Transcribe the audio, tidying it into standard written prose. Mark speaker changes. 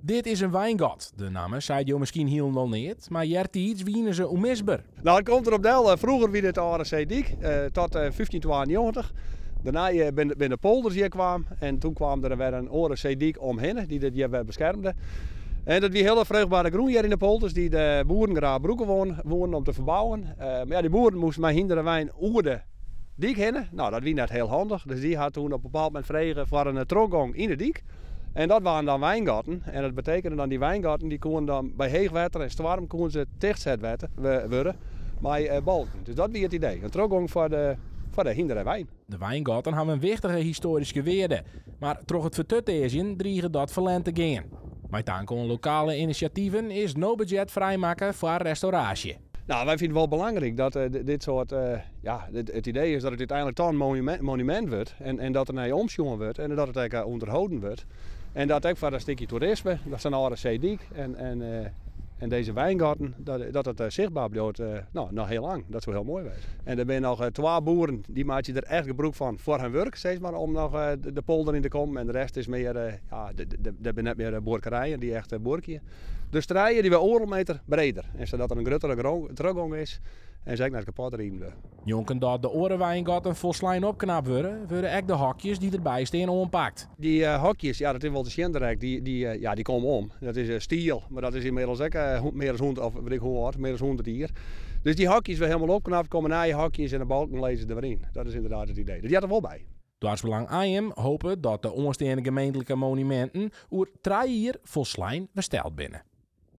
Speaker 1: Dit is in wyngat. De namme seit jo miskien hielendal neat, mar eartiids wiene se ûnmisber.
Speaker 2: No, it komt derop del. Froeger wie dit de âlde seedyk, tot 1592. Dêrnei binne de polders hjir kwaam en toen kwam der wer in oare seedyk omhinne, dy't dit hjir wer beskermde. En dat wie hiele fruchtbare grûn hjir yn de polders, dy't de boeren graach brûke woenen om te ferbouwen. Mar ja, dy boeren moasten mei hynder en wein oer de dyk hinne. No, dat wie net hiel handich, dus dy ha toen op in bepaald momint frege foar in trochgong yn de dyk. En dat waarden dan wyngatten. En dat betekende dan dy wyngatten dy koenen dan by heech wetter en stoarm koenen se tichtset wurde mei balken. Dus dat wie it idee, in trochgong foar de, foar de hynder en wein.
Speaker 1: De wyngatten hawwe in wichtige histoaryske wearde, mar troch it fertutearzjen driget dat ferlern te gean. Mei tank oan lokale inisjativen is no budzjet frijmakke foar restauraasje.
Speaker 2: No, wy fine it wol belangryk dat dit soart, ja, it idee is dat it úteinlik toch in monumint wurdt en dat der nei omsjoen wurdt en dat it ek ûnderholden wurdt. En dat ek foar in stikje toerisme, dat sa'n âlde seedyk en dizze wyngatten, dat it sichtber bliuwt, no, noch hiel lang. Dat soe hiel moai wêze. En der binne noch twa boeren, dy meitsje der echt gebrûk fan foar har wurk, sis mar, om noch de polder yn te kommen. En de rest is mear, ja, der binne net mear buorkerijen dy't echt buorkje. Dus trije dy wurde oardel meter breder en sadat der in gruttere trochgong is en se ek net kapot riden wurde.
Speaker 1: Njonken dat de oare wyngatten folslein opknapt wurde, wurde ek de hokjes dy't derby stean oanpakt.
Speaker 2: Dy hokjes, ja, dat is wol te sjen direkt, dy, ja, dy komme om. Dat is stiel, mar dat is ynmiddels ek mear as hûndert, of wit ik hoe âld, mear as hûndert jier. Dus dy hokjes wurde hielendal opknapt, komme nije hokjes en de balken lizze der wer yn. Dat is ynderdaad it idee. Dat heart der wol by.
Speaker 1: Doarpsbelang Anjum hopet dat de oansteande gemeentlike monuminten oer trije jier folslein wersteld binne.